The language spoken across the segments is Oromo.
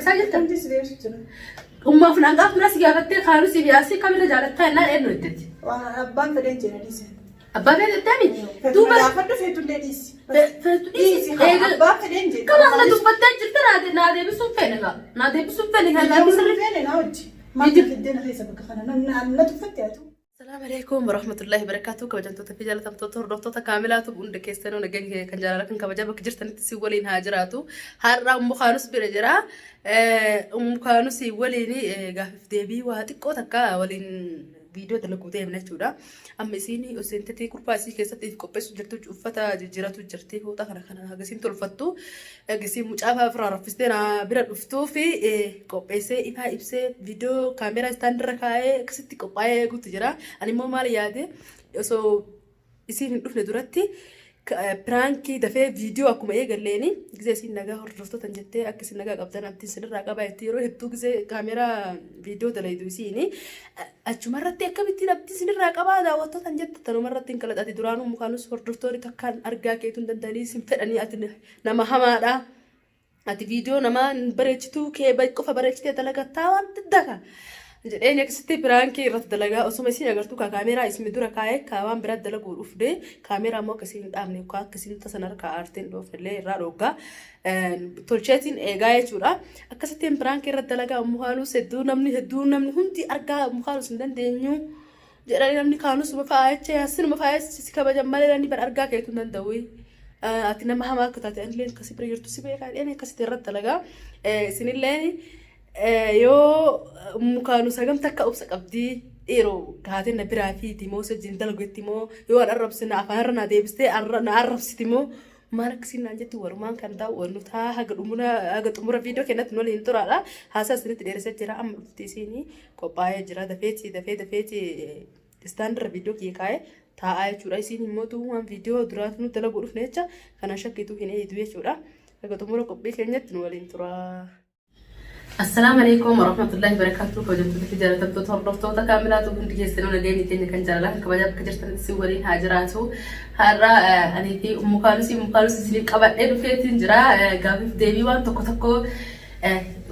deebisaa jirta? Kamti si deebisu jira. Ummaaf naan gaaf dura si gaafattee kaanuu si yaasii kamirra jaalattaa jennaan eenyu jetteeti? Waan abbaan fedheen jedhe dhiise. Abbaa fedhe jettee Feetu Duuba gaafadhu feetullee dhiisi. Feetu dhiisi. Dhiisi. Abbaa fedheen jedhe. Kama kana dubbattee jirta naa deebisuun feene gaa. Naa deebisuun feene kan naa Deebisuun feene naa hojji. Maal fiddee na keessa bakka kana na tuffatte atu. Assalamu alaikum warahmatullahi wabarakatuh. Kabajamtoota fi jaalatamtoota hordoftoota kaamilaatu hunda keessanuu nageenya keenya kan jaalala kan kabajaa bakka jirtanitti si waliin haa jiraatu. Har'a Ummu Kaanus bira jira. Ummu Kaanus waliin gaafiif deebii waa xiqqoo takka waliin viidiyoo dalaguu deemna jechuudha. Amma isiin oseentetii kurpaa isii keessatti if qopheessu jirtu uffata jijjiiratu jirti fooxaa kana kana hagasiin tolfattu. Hagasiin mucaa fa'aa ofirraa raffistee na bira dhuftuu fi qopheessee ifaa ibsee viidiyoo kaameeraa istaandirra kaa'ee akkasitti qophaa'ee eeguutu jira. Ani immoo maal yaade osoo isiin hin dhufne duratti piraankii dafee viidiyoo akkuma eegalleeni gisee isiin nagaa hordoftootan jettee akka isin nagaa qabdan abdiin isinirraa qabaa jettee yeroo hedduu gisee kaameeraa viidiyoo dalaydu isiini achumarratti akkamittiin abdii isinirraa qabaa daawwattootan jette tanumarratti hin kalaxati duraanuu mukaanus hordoftoonni takkaan argaa keetuu hin danda'anii isin fedhanii ati nama hamaadha. Ati viidiyoo namaa hin bareechituu kee qofa bareechitee dalagattaa waan daka. Jedheen akkasitti piraankii irratti dalagaa osuma isin agartuu kaa kaameeraa isin dura kaa'ee kaa waan biraa dalaguu dhufde kaameeraa immoo akkasiin hin dhaabne yookaan akkasiin tasan harkaa aartee hin dhoofnellee irraa dhooggaa tolcheetiin eegaa jechuudha. Akkasittiin piraankii irratti dalagaa mukaanus hedduu namni hedduu namni hundi argaa mukaanus hin dandeenyu jedhanii namni kaanus fa'aa jecha yaasinuma fa'aa si kabajan malee namni bar argaa keetu hin danda'u. Ati nama hamaa akka taate anillee akkasii bira jirtu si beekaa jedhanii akkasitti irratti dalagaa. Isinillee yoo mukaanus hagam takka obsa qabdii dhiiroo kaatee na biraa fiiti moo wajjin dalagetti moo yoo an arrabsine afaan irra na deebistee na arrabsiti moo maal akkasiin naan jetti walumaan kan ta'u nu taa haga dhumura haga xumura viidiyoo keenyatti nu waliin turaadha. Haasaa isinitti dheeressee jira amma dhufti isiin qophaa'ee jira dafeeti dafee dafeeti istaandirra viidiyoo kiyya kaa'ee taa'aa jechuudha. Isiin immoo waan viidiyoo duraatu nu dalaguu dhufne jecha kana shakkiitu hin eeyyitu jechuudha. Haga xumura qophii keenyatti nu waliin turaa. Assalaamu alaikum warahmatullahi wabarakatuh. Kabajamtoota fi jaalatamtoota hordoftoota kaamilaatu hundi keessanuu nageenyi keenya kan jaalalaa kan kabajaa bakka jirtanitti isin waliin haa jiraatu. Har'a anii fi Ummu Kaalusii Ummu Kaalusii isiniif qabadhee dhufeetiin jira. Gaafiif deebii waan tokko tokko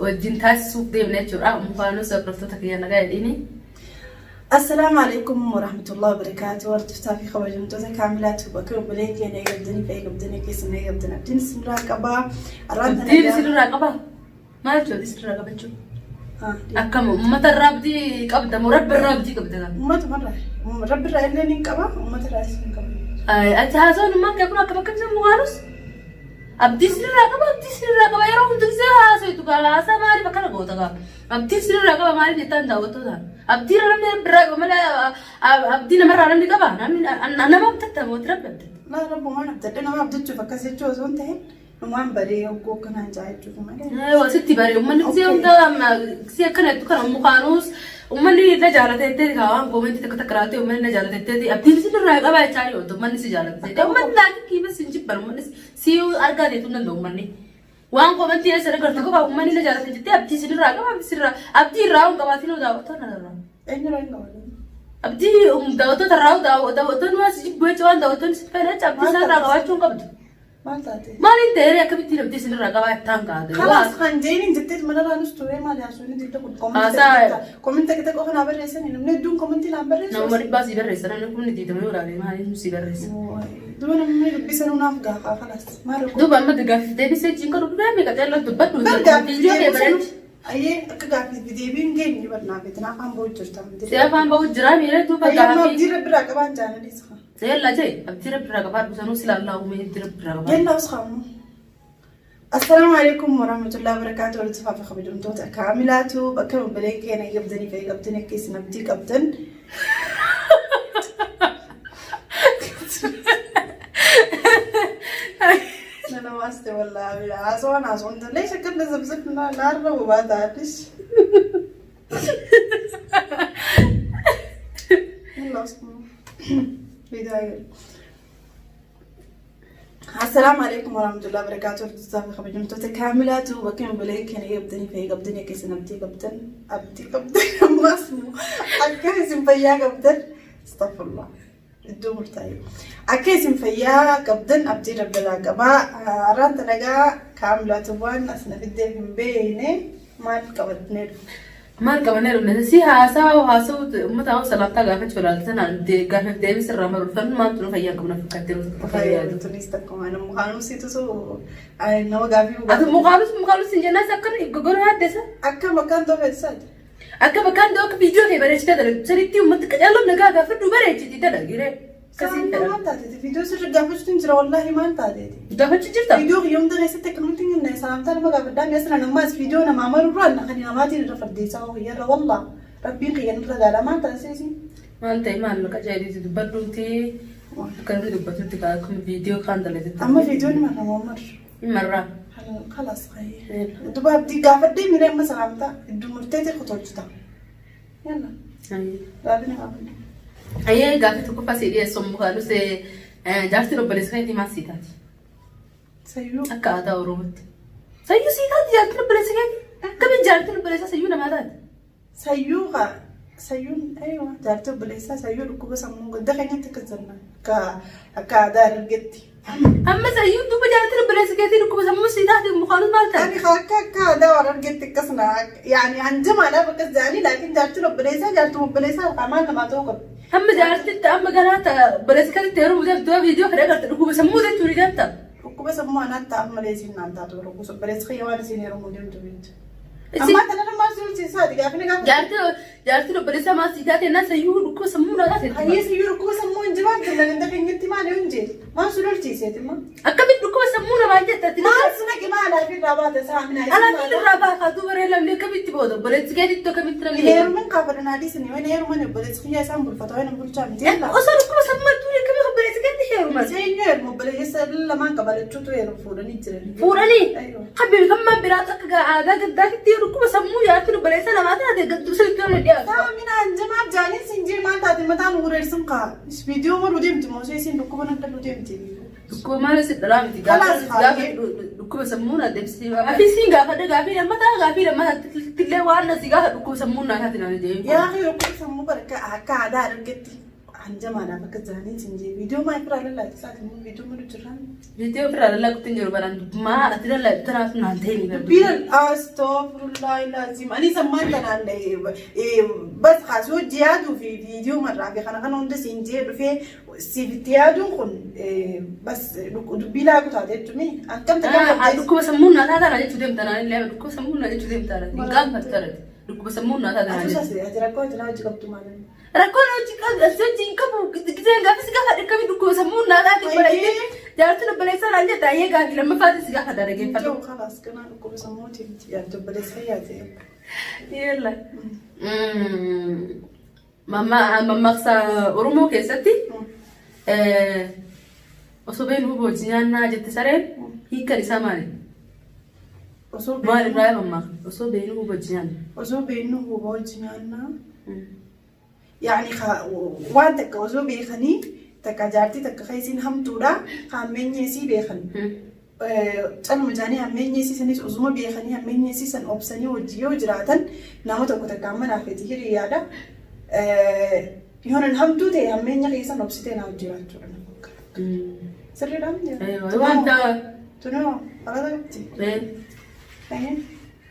wajjin taasisuuf deemna jechuudha. Ummu Kaalus hordoftoota kiyya nagaa jedhiini. Assalaamu alaikum warahmatullahi wabarakatuh. Hordoftaa fi kabajamtoota kaamilaatu bakka obboleen keenya eegabdanii fi eegabdanii keessan eegabdan abdiin isinirraa qabaa. Arraan tana Abdiin isinirraa qabaa? Maal jechuudha isinirraa qabachuu? Akkam uummata irraa abdii qabda moo rabbi irraa abdii qabda? Uummatuma rabbi irraa illee ni qaba, uummata irraa ni qaba. Ati haasawaan ummaan kee kun akkam akkam isa mukaanus? Abdii isinirraa qaba, abdii isinirraa qaba yeroo hundi gisee haasawitu gaa haasaa maaliif akkana goota gaa? Abdii isinirraa qaba maaliif jettaan daawwattootaan? Abdii irra namni rabbi irraa qaba malee abdii namarraa namni qaba? Namni nama abdatta moo rabbi abdatta? Laa rabbumaan abdadhe nama abdachuuf akkas jechuu osoo hin ta'in dhumaan baree yogguu akkanaan jaa jechuuf malee. Eewa sitti bare uummanni gisee hunda gisee akkana jettu kana mukaanuus uummanni na jaalateetteeti kaa waan koomentii takka takka laatee uummanni na jaalateetteeti abdiin isin irraa qaba jechaa yoo uummanni si jaalate jedhee uummanni laakiin kiibas hin jibban uummanni si argaa deetu hin danda'u uummanni. Waan koomentii eessa agartu qofa uummanni na jaalate jettee abdii isin irraa qaba abdii isin irraa abdii irraa hin qabaatin yoo daawwattoota irraa. Eenyurraa hin qabatin? Abdii daawwattoota irraa daawwattoonni waan si jibbu jecha waan daawwattoonni si fedhan jecha abdii isaan irraa qabaachuu hin qabdu. Maal taate? Maaliin ta'ee akkamittiin abdii isinirraa qabaa jettaan kaate? Kalaas kan jeeniin jetteet manarraa nus turee maal haasofni didda kun Haasaa- kominti takka qofa naa barreessani namni hedduun kominti naan barreessu. Nama dhibbaa sii barreessa namni kumni diidama yoo ilaalee maaliin sii barreessa? Duba namni dubbisa nunaaf gaafaa kalaas maal rakkoo. Duuba amma gaaffiif deebisee jiin godhu dhufee meeqa calloo dubbadhu. Bar gaaffiif Viidiyoo kee deebisuu bareechi. Ayyee akka gaaffiif deebiin geenye barnaaf itti afaan ba'u jirta. Si afaan ba'u jiraa miira duuba Ayyee amma gaaffii. abdii rabbi irraa qabaan jaalladhi. Yalla jee abdii rabbi irraa qabaadhu sanuu sila Allah uumee abdii rabbi irraa qabaadhu. Yalla usxaamu. Assalaamu alaikum warahmatullahi wabarakatuh. Walitti faafa kabajamtoota kaamilaatu bakka obboleen keenya eegabdanii fi eegabdanii akka isin abdii qabdan. Nana waaste wallaahi haasawaan haasawaan tollee shakkalla zabzabna naarra bobaa taa'atis. Yalla usxaamu. Assalaamu alaikum warahmatullahi wabarakatuh. Hordoftoota fi kabajamtoota kaamilaatu bakka obboleen keenya eegabdanii fi eegabdanii akka isin abdii qabdan abdii qabdan ammas immoo akka isin fayyaa qabdan astaghfirullah iddoo murtaa'e akka isin fayyaa qabdan abdii rabbi irraa qabaa. Har'aan tanagaa kaamilaatu waan as na fiddee hin beekne. Maal qabatnee dhufne? Maal qabannee dhufne? Si haasaa haasa'u uummata hawaasa salaamtaa gaafachuu ilaalte sanaan gaafif deebis irraa maru dhufan maaltu nu fayyaa qabna fakkaattee nuti tokko Fayyaa tunis takkuma nama mukaanuu tusu nama gaafii Ati mukaalus mukaalus hin jennaas akka gogoroo yaaddesa. Akka makkaan ta'u fedhisaati. Akka bakkaan ta'u akka viidiyoo kee bareechitee dalagdu sanitti uummata qacaaloon nagaa gaafadhu bareechiti dalagire. Akkasiin Saanuma fedhan. maal taateeti? Viidiyoo sirri gaafachuutu hin jira wallaahi maal taateeti? Gaafachuu jirta? Viidiyoo kiyya hunda keessatti akkanumatti hin jenne salaamtaa nama gaafadhaa mi'a sana nammaas viidiyoo namaa marurraan kan namaatiin irra fardeessaa kiyyarra wallaa rabbiin kiyya irra gaala maal taasise? Maal ta'e maal qajeeliti dubbadhuuti akka namni dubbatutti akkuma viidiyoo kaan dalagutti. Amma viidiyoon marra moo marra? Marraa. Kalas qayyee. Duba abdii gaafadhee miree amma salaamtaa iddoo murteetii kotolchita. Yalla gaafii na gaafadhu. Ayyee gaaffii tokkoffaa si dhiyeessu mukaalus jaartiin obboleessa keetii maal sii taati? Sayyuu. Akka aadaa Oromootti. Sayyuu sii taati jaartiin obboleessa keetii? Akkamiin jaartiin obboleessaa sayyuu namaa taati? Sayyuu kaa sayyuun aywa jaartii obboleessaa sayyuu dhukkuba sammuu gadda keenyatti akkas jenna akka akka aadaa Harargeetti. Amma sayyuun duuba jaartiin obboleessa keetii dhukkuba sammuu sii taati mukaalus maal taati? Ani kaa akka akka aadaa Harargeetti akkas na yaani hanjamaadhaaf akkas jedhanii laakiin jaartiin obboleessaa jaartuma obboleessaa qaamaan namaa ta'uu qabdi. Amma jaartitti amma ganaa obboleessa keetti yeroo deemtu viidiyoo kana agarta dhukkuba sammuu jechuun ni deemta. Dhukkuba sammuu anaatti ta'aaf malee isiin naan taatu dhukkuba obboleessi kiyya waan isiin heerumuu deemtu beektu. Isin Ammaa kanarra maal si hojjechiisaati gaafni gaafa. Jaartiin obboleessaa maal sii taate naan sayyuu dhukkuba sammuu naa taate. Hayyee sayyuu dhukkuba sammuu hin jibaattu na ganda keenyatti maal yoo hin jee maal si lolchiiseeti immoo. Akkamitti dhukkuba sammuu namaan jetta ati Maal si naqi maal irraa baate saamina Alaafin irraa baakaa duuba ree lamni akkamitti booda obboleessi keetitti akkamitti namni Heeruman kaafadha naa dhiisanii waan heeruman obboleessi kiyya isaan bulfata waan bulchaa miti. Osoo dhukkuba sammuu hattuu akkamitti obboleessi keetti heeruman? Seenyu heerumu obboleessa lamaan qabalachuutu heerumu fuudhanii jirani. Fuudhanii Aywa. kan kan biraatu akka aadaa gaddaatitti dhukkuba sammuu yaatti obboleessa namaa taate gadduu sirriitti wal dhiyaatu. Saamina hanjamaaf jaaniin siin jee maal taate mataan ureersin kaa. Viidiyoo maruu deemti moo isiin dhukkuba nan dhaluu deemti. Dhukkuba maal si dhalaa miti Kalaas gaafa haayee. dhukkuba sammuu na deebisee gaafii siin gaafadhe gaafii lammataa gaafii lammataa tillee waan na si gaafa dhukkuba sammuu naa taate naan jedhee. Yaa akhi dhukkuba sammuu bara akka aadaa Harargeetti hanjamaadhaaf akka jaaniin siin jee viidiyoo maa ifirraa lallaati isaati immoo viidiyoo malu jirraan. Viidiyoo ofirraa lallaaqtu hin jiru baraan maa ati lallaaqtu tanaaf naan ta'e ni barbaadu. Dubbiin astoofurullahi laazim ani sammaan tanaan bas kaasuu hojii yaaduu fi viidiyoo marraa fi kana kana hunda siin jee dhufee siif itti yaaduun kun bas dubbii laaqu taate jechuun akkam takka Dhukkuba sammuu naa taata jechuu deemta naan illee dhukkuba sammuu naa jechuu deemta naan hin gaafatu dhukkuba sammuu naa taata Ati sas ati rakkoo ati hojii qabdu maal? Rakkoon hojii qabu hojii hin qabu giseen gaafa si gaafa dhikkami dhukkuba sammuu naa taate bareedee jaartiin obboleessaa naan jetta ayyee gaafii lammaffaatiin si gaafa dhaggeeffadhu. Joo kalaas ganaa dhukkuba sammuutiin yaaddu obboleessa yaade. Yalla. Mammaaksa Oromoo keessatti osoo beeknu hojii nyaannaa jette sareen hiikkan isaa maali? Osoo Maal irraa mammaaksa? Osoo beeknu hojii nyaanna. Osoo beeknu huba hojii nyaannaa. Yaani waan takka osoo beekanii takka jaartii takka keessiin hamtuudha hammeenya isii beekan. Calma jaanii hammeenya isii sanis osuma beekanii hammeenya isii san obsanii hojii yoo jiraatan nama tokko takka amma naaf itti hiriyaadha. Yoo nan hamtuu ta'e hammeenya keessan obsitee naaf jiraachuudha. Sirriidhaan Wanta Tunoo alata qabdi.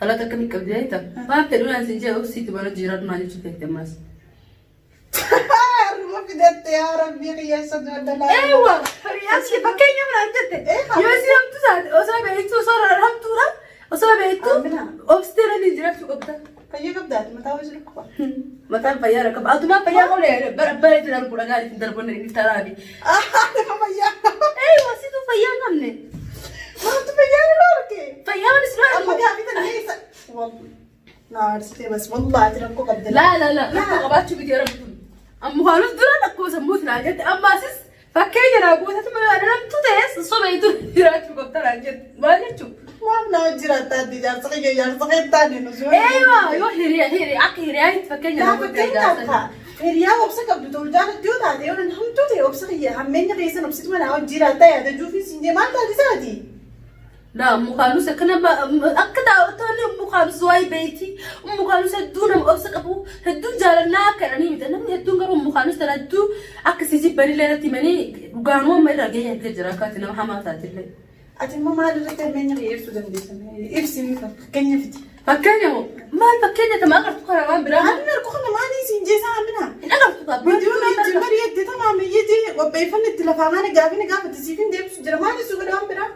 Alata akkamii qabdi jeetta? Waan fedhu naan siin jee obsiitu bara jiraatu naa jechuu feete ammas. Haruma fidatte yaa rabbii qiyyeessa du'a Eewa! Hiriyaas fakkeenya biraan jette. Yoo si hamtu taate osoo beektu osoo hamtuudha osoo beektu Amina. obsitee nanii jiraachuu qabda. Fayyaa qabdaati mataa hojii dhukkuba. Mataan fayyaa rakkaba. Atumaan fayyaa qabne bara bara itti darbu dhagaa itti darbu inni taraabi. Nama fayyaa. Eewa situ fayyaa hin qabne. Maaltu fayyaa ni arge? Fayyaa malis Amma gaafii tana keessa. Na aarsitee bas wallahi ati rakkoo qabda. Laa laa laa rakkoo qabaachuu miti yeroo kun. Amma haalus dura rakkoo sammuuti naa jette amma asis fakkeenya naa guutatu malee namtu ta'es osoo beektu jiraachuu qabda naan jette. Maal jechuun? Maaf na hojii jiraattaa addi jaarsa kiyya jaarsa kee taane nu zuwa. Eewa yoo hiriyaa hiriyaa akka hiriyaatti fakkeenya Yaa naa guute fakkeenyaaf jaarsa. kaa hiriyaa obsa qabdu ta'u jaalatti yoo taate yoo nan hamtuu ta'e obsa kiyya hammeenya keessan obsitu mana hojii jiraattaa yaada juufis hin jee maal taate isaati? Laa mukaanus akkana akka taa'utti mukaanus waa'ee beeyti mukaanus hedduu nama obsa qabu hedduun jaalannaa akka jedhanii miti namni hedduun garuu mukaanus tana hedduu akka si jibbanillee irratti himanii dhugaanuu amma irra gahee argee jira akka ati nama hamaa taatillee. Ati immoo maal irratti hammeenya kiyya ibsuu dandeessa? Ibsi fakkeenya fiti. Fakkeenya moo maal fakkeenya tamaa agartu kana waan biraa moo? Ani argu kana maaliin siin jeesaa Amina? Hin agartu kaa. Viidiyoo itti mari'atte tamaam iyyiti qopheeffanne itti lafaa maana gaafii na gaafatte siif hin deebisu jira maali si godhe waan biraa?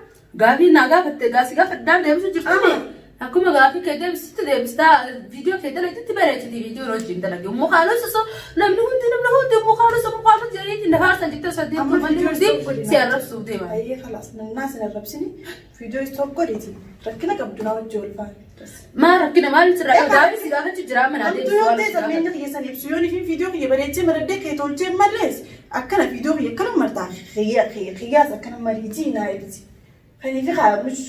Gaafii naa gaafatte gaasii gaafadhaan deebisu jirtu. Akkuma gaafii kee deebisitti deebistaa viidiyoo kee dalagdetti bareechiti viidiyoo wajjin dalage. Mukaanos osoo namni hundi namni hundi mukaanos mukaanos jedhanii na faarsan jettee osoo deemtu manni hundi si arrabsuuf deema. Ayyee kalaas nannaa sin arrabsini viidiyoo stop godhiti rakkina qabdu naa wajji ol faana. Maa rakkina maal sirraa qaba? Gaafii si gaafachuu jira mana Namtu yoo ta'e sammeenya kiyya san ibsu yoo nifin viidiyoo kiyya bareechee maradhee kee tolchee marrees akkana viidiyoo kiyya akkana martaa kiyya kiyya kiyyaas akkana mariitii naa ibsi. Kaniifi kaa mish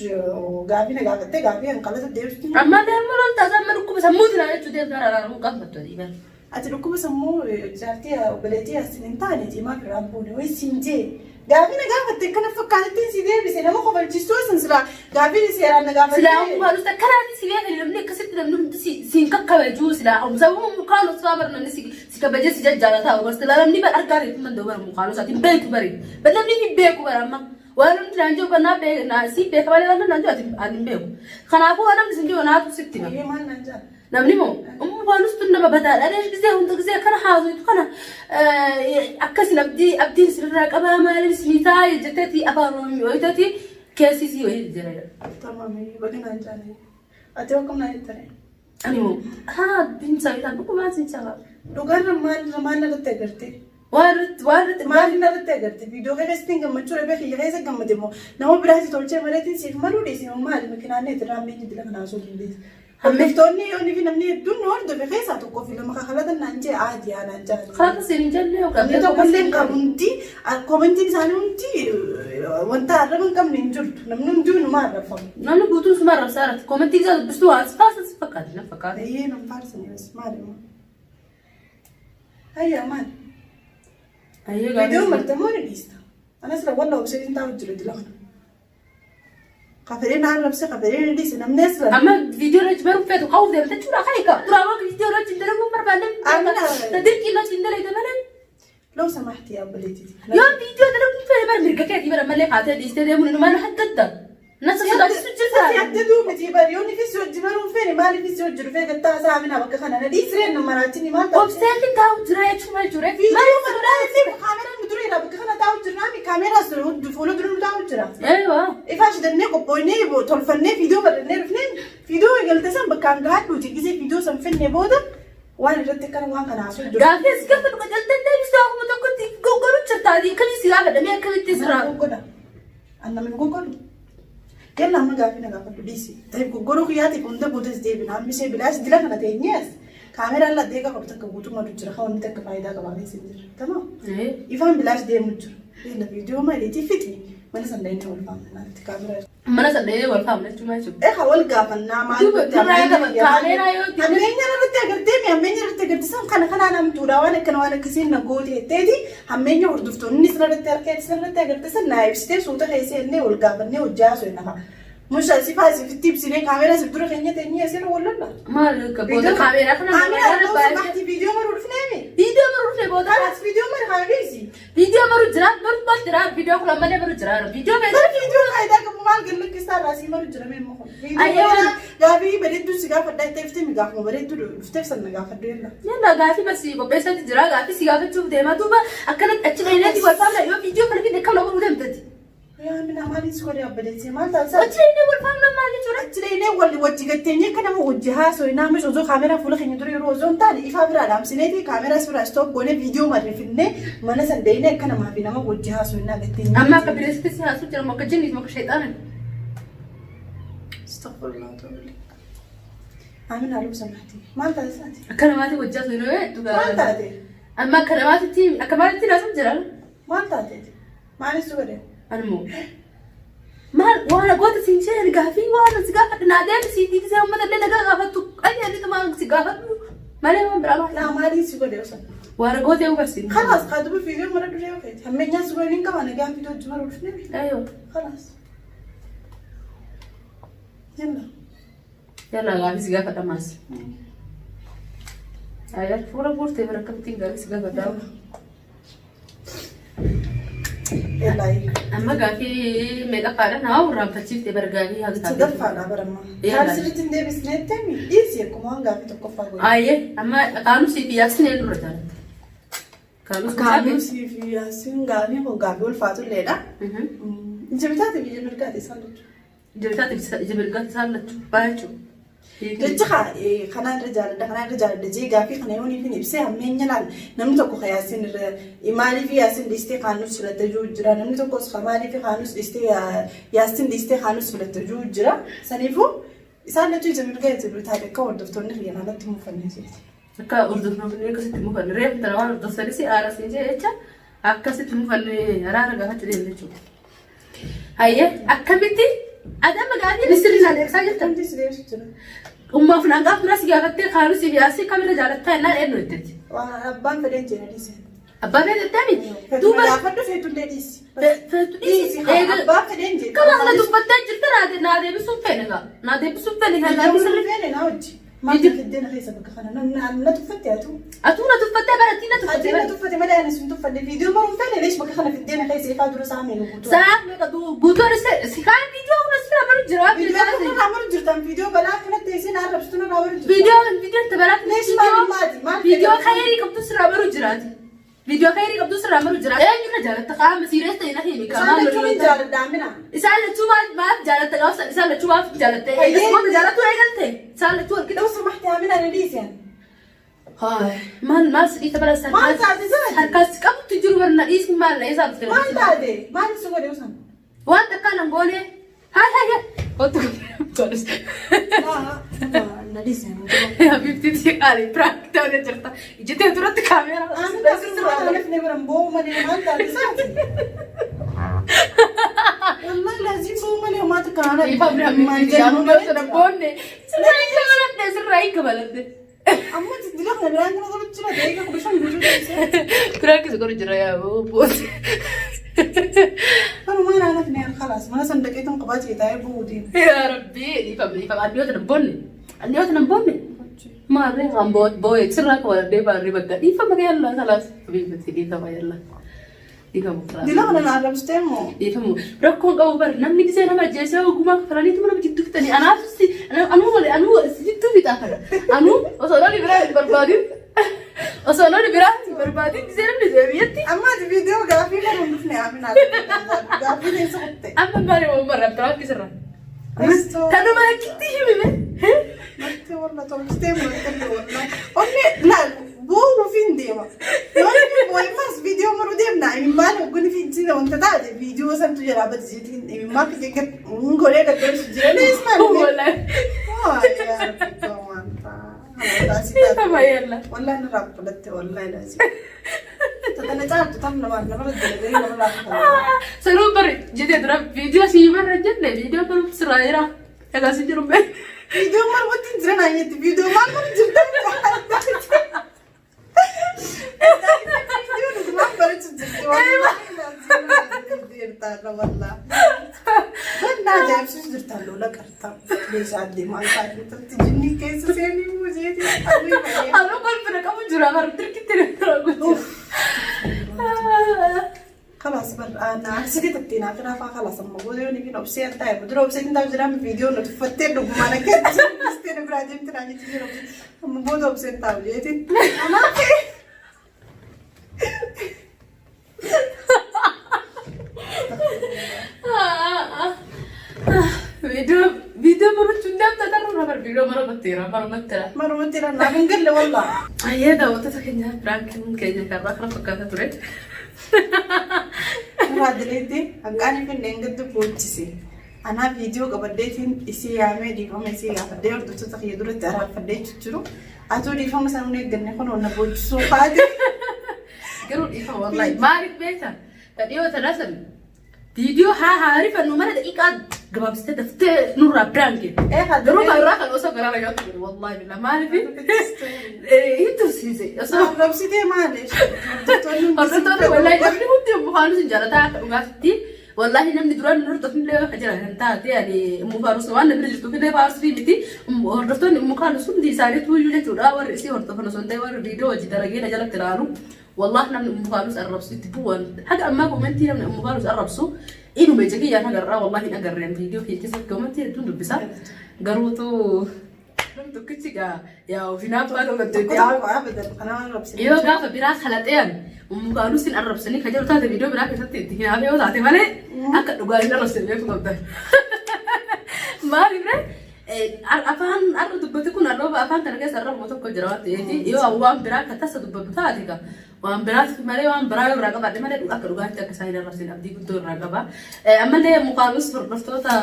gaafii na gaafattee gaafii kan qalata deebisutti. Amma deemu lolta amma dhukkuba sammuuti naa jechuu deemta araaruu qabbattu dhiiban. Ati dhukkuba sammuu jaartii obboleettii asin hin taane cimaa firaan buune wayi siin jee. Gaafii na gaafatte akkana fakkaatettiin si deebise nama kofalchiistuu san silaa gaafii seeraan na gaafatte. Silaa mukaanus akkanaatti si beekan namni akkasitti namni hundi si hin kakkabajuu silaa sababa mukaanus fa'aa bara namni si kabajee si jajjaalataa bar silaa namni bar argaa reefu mandoo bara mukaanus ati hin beeku bari bar namni hin beeku bara amma waan namni naan jiru naa beeku si beeka malee waan namni naan jiru ati ani hin beeku kanaafuu waan namni sin jiru naatu sitti hima. Maal naan jaa? Namni moo mukaanus tun nama badaadha gisee hunda gisee kana haasoftu kana akkasin abdii abdiin sirraa qabaa maaliin isinii taa'e jetteeti afaan oromoo hoytati keessi sii wayii jira. Tamam baga naan jaane. Ati akkam naan jettare? Ani moo haa abdiin saayidhaan dhugumaan sin caba. Dhugaarra maal maal irratti agarte? Waan irratti waan irratti Maal irratti agarte? Viidiyoo kee keessatti gammachuu dhabee kiyya keessa gammade moo nama biraatti tolchee mareetiin siif maluu dhiisi moo maali makinaan itti raameen dila kanaa osoo dandeessa. Hordoftoonni yoonii fi namni hedduun nu hordofe keessaa tokkoo fi lama kakalatan naan jee aadii naan jaa. Kaata siin hin jenne yookaan Namni tokko illee hin qabu hundi koomentiin isaanii hundi wanta arraba hin qabne hin jirtu. Namni hundi numa arrabfamu. Namni guutuun suma arrabsaa irratti koomentii isaa dubbistuu waan si faarsan si fakkaate na fakkaate. Eeyyee nam faarsanii bas maali moo? Hayyaa maali? Ayyee Viidiyoo marta moo ni dhiista? Anas la walla obsee hin taa'u jiru dila kana. Kafireen arrabse kafireen dhiise namni as la. Amma viidiyoo irratti baruu feetu ka'uuf deemte jechuudha kan egaa duraa waan viidiyoo irratti hin dalaguun barbaanne Amina. dirqii irratti hin dalagde malee لو سمحتي يا بليتي. Yoo viidiyoo dalaguun fedhe bara mirga keetii bara malee kaatee dhiistee deemuun inumaan haddadda. Nasa sodaachisu jirta. Yaddaduu miti bari yoonni fi si hojii baruun feene maaliif si hojii dhufee gattaa isaa amina bakka kana na dhiisreen na maraachini maal ta'a? Obseetiin taa'u jira jechuun maal jure? Viidiyoo maraachini kaameraan nu dura jira bakka kana taa'u jirra mi kaameeraas fuula dura nu taa'u jira. Eewa. Ifaa shidannee qophoonee tolfannee viidiyoo barannee dhufnee viidiyoo eegalte san bakkaan gahaadhuuti gisee viidiyoo san fennee booda waan irratti akkana waan kana haasoo jiru. Gaafii as gaafa dhuga jaltee deebistuu akkuma tokkotti goggoru jirta. Akkamii si gaafadha akkamitti sirraa. Goggoda. Annama hin goggodu. Yalla amma gaafii na gaafadhu dhiisi. Ta'e goggoruu kiyyaatiif hunda guutas deebina. Hammi ishee bilaas dila kana teenyees kaameraan laddee qabu takka guutummaatu jira. Kan wanni takka faayidaa qabaa keessa hin jira. Tamam. Ifaan bilaash deemu jira. Yalla viidiyoo maaliitii fixni mana san dhahee wal faamnaatti kaameraa. Mana sana dhahee wal faamna jechuun maal jechuudha? Egaa wal gaafannaa maal Duuba durraa qaba kaameraa yoo Hammeenya irratti agartee mi hammeenya irratti agartee san kana kanaan hamtuudha waan akkana waan akkasiin na goote jetteeti hammeenya hordoftoonni sin irratti harkee sin irratti agartee san naa ibsitee suuta keessa jennee wal gaafannee hojjaa osoo hin hafa. Musha si faa sifitti ibsinee kaameraa si dura keenya teenyee asirra wal lolla. Maal booda kaameraa kana Kaameraa loo samahti viidiyoo maruu dhufnee mi? Viidiyoo maruu dhufnee booda. Kanas viidiyoo mara haa dhiisi. Viidiyoo maruu jira maruu maal jira viidiyoo kun ammallee maruu jira viidiyoo Bara viidiyoo faayidaa qabu maal gallakkisaa irraa sii maru jira mee immoo. Viidiyoo gaafii bareedduu si gaafadhaa itti iftee mi gaafuma bareedduu dhufteef sana gaafadhu yella. Yalla gaafii basi qopheessatti jira gaafii si gaafachuuf deemaa duuba akkanatti achi dhayneeti wal faamna yoo viidiyoo kana fidne kam nama deemtati. Yaa mina maaliin si godhe abbadeessee maal taasisaa? Achi dhaynee wal faamna maal jechuudha? Achi dhaynee wal wajji gatteenyee akka nama wajji haasoo nama osoo kaameraa fuula keenya dura yeroo osoo hin taane ifaa biraa dhaamsineeti kaameraa biraa stop goonee viidiyoo marrifinnee mana san dhaynee akka namaa fi nama wajji haasoo innaa gatteenyee. Amma akka bineensatti si haasuu jira akka jinniif akka shayxaana. Astaghfirullah ta'ala. Amina lubsa maati. Maal taasisaati? Akka namaatti wajji haasoo yeroo hedduu Maal taate? Amma akka namaatti akka maalitti haasuu jira? Maal taate? Maalis si godhe? Animmoo maal waan goota siin jedhan gaafii waan si gaafadhu naa deebisii dhiisee uummata illee nagaa gaafattu qayyadhitu maal si gaafadhu malee waan biraa maal Laa maaliin si godhe osoo? waan goota yoo barsiifne. خلاص قادو في مرة دوري وقت هم الناس وين كمان قام في دوج مرة وشنو Ayyo. خلاص يلا Yalla gaafii si gaafadha maas. Ayyaa fuula guurtee bira akkamittiin gaafii si gaafadha. Elaayi. Amma gaafii meeqaffaadha? Nama irraanfachiifte bar gaafii haga taate. Sadaffaadha baramma. Yaa Kaan sirriitti hin deebisneetti dhiisi akkuma waan gaafii tokkoffaa godhe. Ayyee amma kaanusii fi yaasiin eenyu irra jaalatte? Kaanus Kaanusii fi yaasiin gaafii kun gaafii ulfaatulleedha. Ija bitaati fi ija mirgaati isaan jechuudha. Ija bitaati fi ija mirgaati isaan lachuu baay'achuu. Jecha kanaa irra jaaladha kanaa irra jaaladha jee gaafii kana yoon ifin ibsee hammeenya laal namni tokko ka yaasiin irra maaliif yaasiin dhiistee kaanus filatte jiru jira namni tokkos ka maaliif kaanus dhiistee yaasiin dhiistee kaanus filatte jiru jira saniifuu isaan lachuu ija mirgaa ija bitaati akka hordoftoonni kiyya kanatti mufanne jeeti. Akka hordoftoonni akkasitti mufanne reefu tana waan hordoftanis aara siin jee jecha akkasitti mufanne araara gaafachuu deemne jechuudha. Hayyee akkamitti ati amma gaafii misirri naa deebisaa jirta. Wanti si deebisu jira. Ummaaf naan gaaf dura si gaafattee kaanus fi yaasii kamirra jaalattaa jennaan eenyu jetteeti. Waan abbaan fedheen jedhe dhiise. Abbaa fedhe jettee miti. Duuba gaafadhu feetullee dhiisi. Feetu dhiisi. Dhiisi abbaa fedheen jedhe. Kama kana dubbattee jirta naa deebisuun feene gaa. Naa deebisuun feene gaa gaafii sirrii. Feene naa hojji. Maal fiddeena keessa bakka kana na tuffatte atu. Atuu na tuffattee barattii na Ati tuffattee na bara. tuffate malee ani sun tuffanne viidiyoo maruun feene leesh bakka kana fiddeena keessa ifaa dura isaa meeqa guutuu. Sa'a meeqa guutuun si kaan viidiyoo kun asirra baru jira. Viidiyoo kana irraa maru jirtan viidiyoo balaa kanatti isin arrabsitu irraa maru jirtan. Viidiyoo viidiyoo tabaraatti Leesh maal maati maal viidiyoo kayyarii qabdu sirraa baru jiraati. Viidiyoo kayyarii qabdu sirraa baru jiraati. Eenyurra jaalatta qaama siirees ta'e na himi Isaan lachuun hin jaaladha amina. Isaan lachuu maal maaf jaalatta qaama isaan lachuu maaf jaalatta eegas jaalattu eegalte isaan lachuu argite. لو سمحت يا أمينة أنا ليس يعني. Maal maal si dhiita bara Maal taate saati? harkaas qabtu jiru barna dhiisni maal na isaa dhufte. ما تعدي ما نسوي ده وسام. Waan takkaa nan goone haa haa haa kottu tolus. لا أنا ليس يعني. Habibti si qaali prank ta'ee jirta. Ijjitee duratti kaameeraa. أنا أنا في نبرم بو ما لي ما تعدي ساتي. والله لازم بو ما لي وما تكانا. Ifamni habibti jaanuu sana boonne. Sirraa hin kabaladhe sirraa hin kabaladhe. أما تدلخ نبران أنا ضربت شنو دقيقة كل شوي موجود. Prank isa godhu jira yaa boose. أنا ما أنا في نهاية خلاص ما أنا صندوقيتهم قباتي تاعي بودي. Yaa rabbi ifamni ifamni addiyoo tana boonne addiyoo tana boonne. Maarree kan boo'e sirraa kabaladhee baarree bakka dhiifama yallaa kalaas habibti dhiifama yallaa. Dhiifama kalaas. دلخ أنا عربستهم. Dhiifamu rakkoon qabu bari namni gisee nama ajjeesee ogummaa kafalaniitu nama jidduu fixanii anaaf anuu malee anuu jidduu fixaa kana anuu osoo namni biraa hin barbaadin osoo namni biraa hin barbaadin gisee namni deebi'etti أما فيديو قافي ما نفني أمينة. قافي ليس قطة. amma malee waan barra biraa kisirra kanuma akkitti himime Marte والله tolchitee murtee والله. Onni laal boo'uu fi hin deema. Yoo inni boo'e mas viidiyoo maruu deemna. Imimmaan hogguni fi jira wanta taate viidiyoo santu jira bati jeetiin imimmaan fi hin godhee gaddeessu jira. Lees maal inni? Wallahi. Waa yaa rabbi waan ta'a. Dhiifama yalla. Wallahi inni raaffatte wallahi laazim. Tana caaltu tam namaa nama dalagee nama raaffatte. Sanuu bari jedhee dura viidiyoo sii barra jenne viidiyoo baruu sirraa jira. Egaa si jiru mee. Viidiyoo maal wanti hin jiran ayyetti viidiyoo maal kun jirtan Viidiyoo nuti maal barachuu jirti wallahi. Bannaa ajaa'ibsiisu jirtan lola qartaa meeshaalee maal taate jinni keessa seenii muzeetii. Anuu kolfina qabu jira bara dirqitti na gochuu. خلاص بر انا حسيت تتينا في رافع خلاص اما بودي وني في نفسي انت بدر نفسي انت جرام فيديو نتفتر لو ما انا كنت استنى براجم تراجي تجي اما بود نفسي انت جيتي انا Viidiyoo viidiyoo barachuu hin danda'u tarree bara viidiyoo maramattira maramattira. مرمتي لنا بنقل والله Ayyee daawwattoota keenya piraankiin keenya karraa kana fakkaata ture. raadileetti hanqaanii fi leengaddu boochise. Anaa viidiyoo qabaddeetiin isii yaamee dhiifama isii gaafadhee hordoftoota kiyya duratti araarfadhee jiru. Atuu dhiifama sana hin eegganne kun na boochisuu faate. Garuu dhiifama wallahi maaliif beektaa? Dhiyoo tanaa san viidiyoo haa haarifannu mana daqiiqaa gabaabsitee daftee nurraa piraankii. Ee Garuu kan irraa kan osoo garaa nagaatti jiru wallahi billah maaliif hin tursiise osoo Arrabsitee maali? Hordoftoonni wallahi namni hundi mukaanus hin jaalataa akka dhugaatitti Wallaahi namni duraan nu hordofnillee yoo jira hin taate ani Ummu Faarus waan namni jirtuuf illee faarsuu miti. Hordoftoonni Ummu Kaanus hundi isaaniitu iyyuu jechuudha warri isii hordofan osoo hin ta'in warri viidiyoo hojii dalagee na jalatti ilaalu. Wallahi namni Ummu Kaanus arrabsu itti bu'an haga ammaa komentii namni Ummu Kaanus arrabsu inuma ija kiyyaan agarraa wallahi hin agarreen viidiyoo kiyya keessatti komentii hedduun dubbisa. Garuutu namni tokkichi gaa yaa ofiin abbaa Tokko gammaddeetti. tokko abadan kana waan rabsine. Yoo gaafa biraa kalaxean Ummu Kaanus hin arrabsanii kan jedhu taate viidiyoo biraa keessatti itti hinaafee yoo taate malee akka dhugaa hin arrabsine beekuu qabdan. Maaliif ree? Afaan arra dubbate kun arraba afaan kana keessa arrabuma tokko jira waan ta'eef yoo waan biraa akka tasa dubbatu taate ka waan biraas malee waan biraa yoo irraa qabaadhe malee akka dhugaatti akka isaan hin arrabsine abdii guddoo irraa qaba. Ammallee Mukaanuus hordoftoota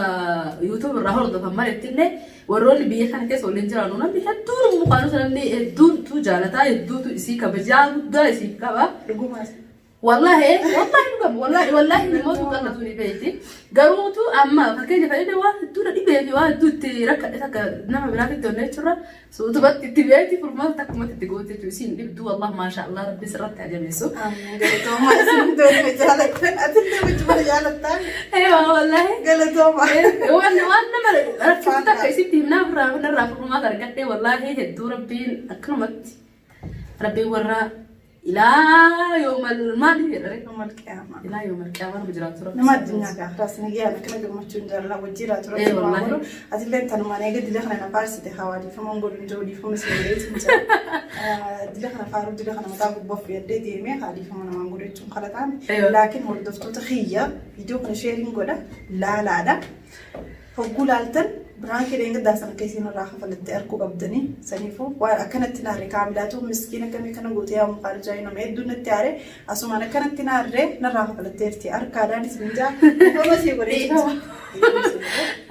YouTube irraa hordofan maletti illee warroonni biyya kana keessa waliin jiraannu namni hedduun Mukaanuus namni hedduutu jaalataa hedduutu isii kabajaa guddaa isiif qaba. Dhugumaas. Wallahi wallahi dhugama wallahi wallahi namoota qallatu ni beekti. Garuutu amma fakkeenya fayyada waan hedduu na dhibee fi waan hedduu itti rakkadhe takka nama biraatti onne jechuudha. Suutubatti itti beekti furmaata takkumatti itti goote jechuudha. Isiin dhibduu wallah maasha Allah rabbi sirratti haa jabeessu. Galatooma isin doonii jaalattan atillee wajjuma jaalattan Eewa wallahi. galatooma. Waan nama rakkisu takka isitti himnaa irraa narraa furmaata argadhe wallahi hedduu rabbiin akkanumatti rabbiin warra ilaa yoomal maali jedhare Yoomal qiyaamaa. ilaa yoomal qiyaamaa nama jiraatu rabbi. Nama addunyaa fi akhiras nagayaan akkana gammachuun jaalala wajjii jiraatu rabbi Ee, waa wallaahi. godhu. Atillee tanumaan eega dila kana na faarsite hawaa dhiifama hin godhu hin jiru dhiifama si godheetiin jira. Dila kana faaruu dila kana mataa gubbaa fudhadhee deemee haa dhiifama namaan godhu jechuun kana taane. Eewa. Laakiin hordoftoota kiyya viidiyoo kana sheeriin godha laalaadha. Hogguu laaltan biraankii dheengaddaa sana akka isiin irraa kafalatte arkuu qabdanii saniifuu waan akkanatti naarre kaamilaatu miskiin akkamii kana gootee yaa mukaan jaayii nama hedduu natti aare asumaan akkanatti naarre narraa kafalatteerti harkaadhaan isin jaa dhiifama sii godhee Dhiifama.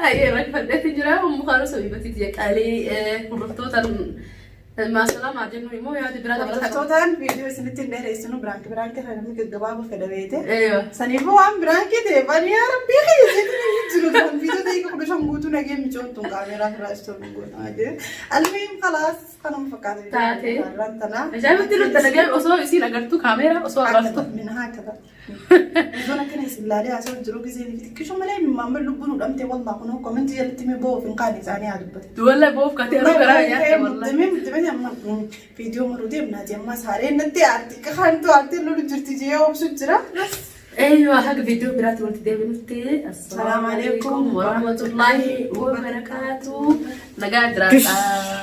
Ayyee rakkifadheetti jira mukaan osoo hibatii qaalii hordoftootaan Maasalaamaa jennu immoo yaada biraa dabalataa qaba. Hordoftootaan viidiyoo isinitti hin dheereessinu biraanki biraanki irra namni gaggabaaboo fedha beete. Eeyyoo. Saniifuu waan biraankii ta'e bani yaa rabbii kiyya jechuun hin jiru kan viidiyoo ta'e 15 guutuu nagee micoon tun kaameeraa irraa istoon goona jee. Almiin kalaas kanuma fakkaata Taate. Irraan tanaa. Ajaa'ibatti nutti nagee osoo isiin agartuu kaameeraa osoo agartuu. Min haa kada. Viidiyoon akkana isin laalee haasa'u jiru gisee fi xiqqisho malee maamma lubbuun hudhamte wallah kunoo komentii jalatti mee boo'uuf hin kaane isaanii haa dubbate. Walla boof katee yeroo garaa nyaatte walla. Muddamee muddamee amma viidiyoo maruu deemnaati amma saareen natti aarti kaantu aartee lolu jirti jee obsu jira. Eeyyoo haga viidiyoo biraatti walitti deebinutti. Assalaamu alaikum warahmatullahi wabarakaatu. Nagaa jiraadhaa.